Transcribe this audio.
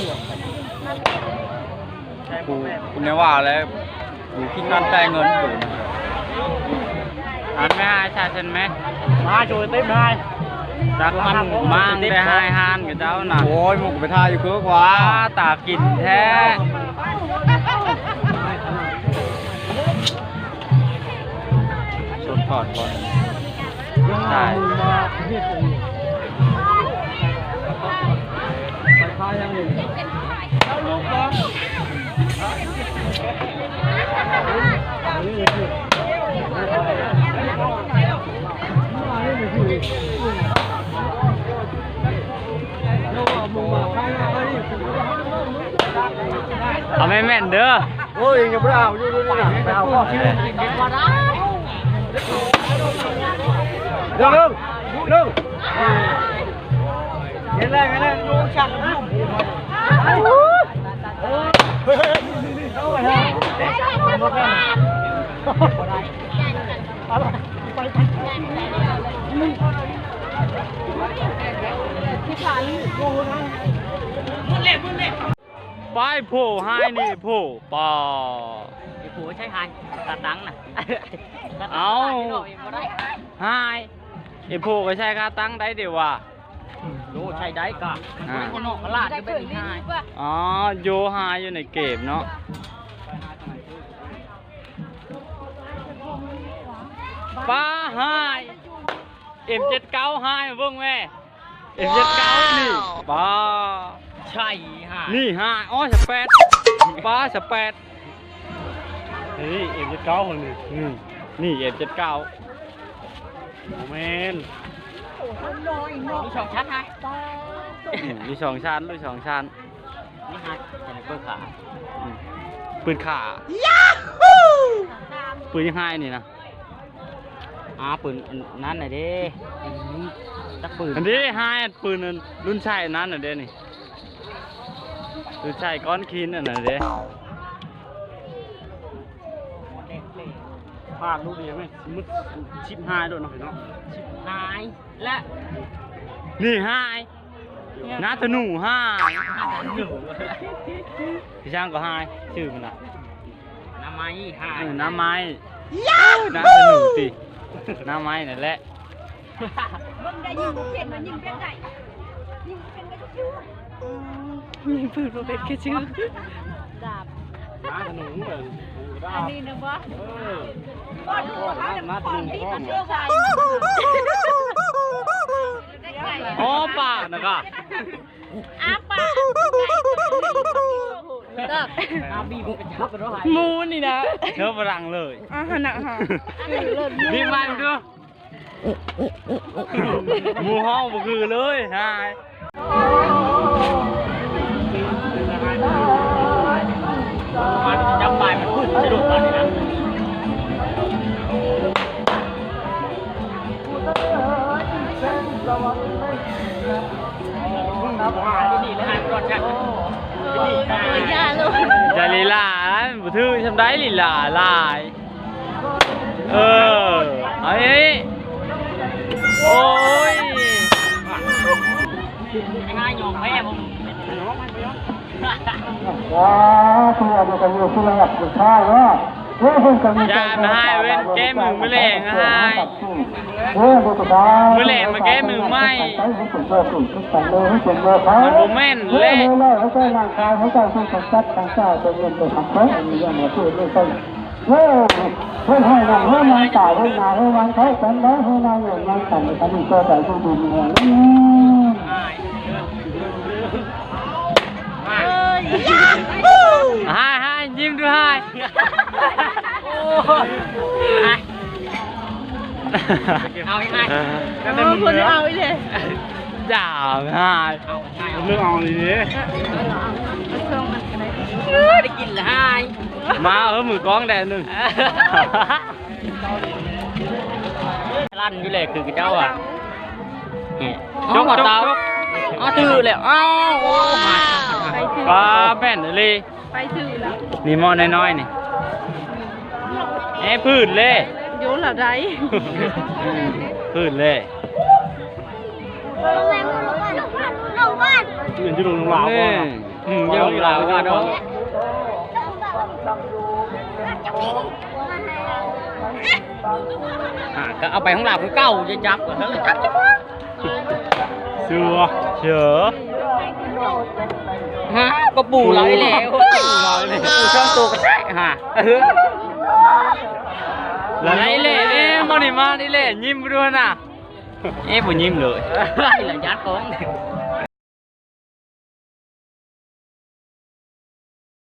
ກູ ກູແນວວ່າແລ້ວ ກູຂີ້ຄ້ານຈ່າຍເງິນກູ. ອັນແມ່ໃຊ້ຊັ້ນແມ່ ມາໂຈຍເຕັມໃຫ້ ຈັກມັນມາງແຕ່ໃຫ້ຮ້ານກັບເຈົ້ານະ. ໂອ້ຍ ໝູ່ໄປຖ່າຍຢູ່ເຄືອກວ່າ ຕາກິນແທ້. ສົດກ່ອນ ກ່ອນ ໃຊ່ ເອົາແມ່ນໆເດີ. ໂອ້ຍ ຍັງບໍ່ໄດ້ເອົາຢູ່ ຢູ່ນີ້ນະ ໄປເອົາກ່ອນ. ເດີ ເດີ ເດີ ເຫັນແລ້ວ ເຫັນແລ້ວ ຢູ່ຊັ້ນ. ເຮີ້ຍ ເຮີ້ຍ ເຮີ້ຍ ເຮີ້ຍ ເອົາໄປ ເອົາໄປ ເອົາໄປ. ໄປໂພ ຮ້າຍນີ້ໂພ ປາ ໄປໂພ ໃຊ້ຮ້າຍກະຕັງນະ. ເອົ້າ ຮ້າຍ ໄອ້ໂພກໍໃຊ້ກະຕັງໄດ້ເດວ່າ. ໂອ້ ໃຊ້ໄດ້ກະ ອ່າ ຄົນນອກກະລາດກໍເປັນຮ້າຍ. ອໍ ໂຍຮ້າຍຢູ່ໃນເກມເນາະ. ປາ ຮ້າຍ ເອັມເຈັດເກົ້າ ຮ້າຍ ເບິ່ງແມ່ ເອັມເຈັດເກົ້າ ນີ້ ປາ ໃຊ່ ຮ້າຍ ນີ້ ຮ້າຍ ອໍ ສະແປດ ປາ ສະແປດ ນີ້ ເອັມເຈັດເກົ້າ ນີ້ ນີ້ ນີ້ ເອັມເຈັດເກົ້າ ບໍ່ແມ່ນ ມີສອງຊັ້ນ ຮ້າຍ ອືມ ມີສອງຊັ້ນ ມີສອງຊັ້ນ. ນີ້ຮະ ສະໄນເປີຂາ ອືມ ປືນຂາ ຢາຮູ້ ປືນຍັງຮ້າຍນີ້ນະ. ອ່າ ປືນອັນນັ້ນນະເດ້ ຈັກປືນ ອັນນີ້ຮ້າຍ ອັນປືນອັນລຸນໄຊອັນນັ້ນນະເດ້ນີ້ ລຸນໄຊກ້ອນຄີນອັນນັ້ນເດ້. ພາດລູກນີ້ແມ່ນ ສິບຮ້າຍໂດດເນາະ ສິບຮ້າຍ ແລະ ນີ້ຮ້າຍ ນາທະນູຮ້າຍ ພີ່ຊ່າງກໍຮ້າຍ ຊື່ມັນນະ ໜ້າໄມ້ຮ້າຍ ເອີ ໜ້າໄມ້ ນາທະນູຕິ ໜ້າໄມ້ນັ້ນແຫຼະ. ເບິ່ງໄດ້ຍິງບໍ່ເປັນ ມັນຍິງເປັນໄດ ຍິງເປັນໄດ້ຄື ຍິງປືນບໍ່ເປັນຄືຊື່ ດາບ ນາທະນູເອີ ອັນນີ້ນະບໍ່ ເອີ ບໍ່ດູວ່າເຂົາຈະ ນາທະນູ ຂອງທີ່ມັນເຊື່ອໃສ່ ອໍ ປາກນະກະ ອາປາກ ໝູນີ້ນະ ເທີຝຣັ່ງເລີຍ ອາ ຫັ້ນນະ ຮະ ບີບມາດູ. ໝູຮ້ອງບໍ່ຄືເລີຍ ຮ້າຍ ຈັບປາຍມັນພຸ້ນ ສະດຸດບາດນີ້ນະ. ຢ່າໂລດ ຢ່າລີລາຫຼາຍ ບໍ່ຖືກຊ່ຳໃດ ລີລາຫຼາຍ. ເອີ ເອົານີ້ ໂອ້ຍ ໄອ້ຮ້າຍຍອມແພ້ບໍ່? ສາທຸ ອັນນີ້ກໍຢູ່ທີ່ລະດັບສຸດທ້າຍເນາະ. ຢ່າມາຮ້າຍເວັນແກ້ມືມື້ແລງ ຮ້າຍ ມື້ແລງມາແກ້ມືໃໝ່ ມັນບໍ່ແມ່ນແຫຼະ. ເອີ ເພິ່ນໃຫ້ນຳເຮົາມາຕາຍເຮົານາເຮົາມັນເຂົ້າກັນໄດ້ ເຮົານາເຮົາມັນເຂົ້າກັນໄດ້ ຢູ່ຕໍ່ໄປຢູ່ດີມີແຮງ. ຮ້າຍ ຮ້າຍ ຍິ້ມດູຮ້າຍ. ເອົາອີກ ເອີ ເພິ່ນເອົາອີກເດ້ ຢ່າຮ້າຍ ເອົາ ເອົາອີກເດ້ ເອີ ໄດ້ກິນລະຮ້າຍ. ມາ ເອີ ມືກ້ອງແດ່ໜຶ່ງ ລັ່ນຢູ່ແຫຼະຄືເຈົ້າອະ. ນີ້ ຈົກ ຈົກ ເອົາ ຖືກແລ້ວ ອ້າວ ໂອ້ ປາແມ່ນອີ່ຫຼີ ໄປຖືກແລ້ວ ນີ້ໝໍ້ນ້ອຍໆນີ້ ແອ ພື້ນເລີຍ ໂຍລາວໄດ້ ພື້ນເລີຍ ແມ່ນຢູ່ລົງລາວບໍ່? ແມ່ນ ອືມ ຢູ່ຂອງລາວວ່າເນາະ ອ່າ ກໍເອົາໄປຂອງລາວຄືເກົ່າ ຢ່າຈັບ ຈັບ ຈັບ ເສືອ ເສືອ ຮະ ກໍປູລາວນີ້ແຫຼະ ໂອ້ຍ ປູລາວນີ້ແຫຼະ ປູສອງໂຕກໍໄດ້ ຮະ ລາວນີ້ແຫຼະ ເອີ ມື້ນີ້ມານີ້ແຫຼະ ຍິ້ມໄປດ້ວຍນະ. ເອ ບໍ່ຍິ້ມເລີຍ ລະຍາດກອງ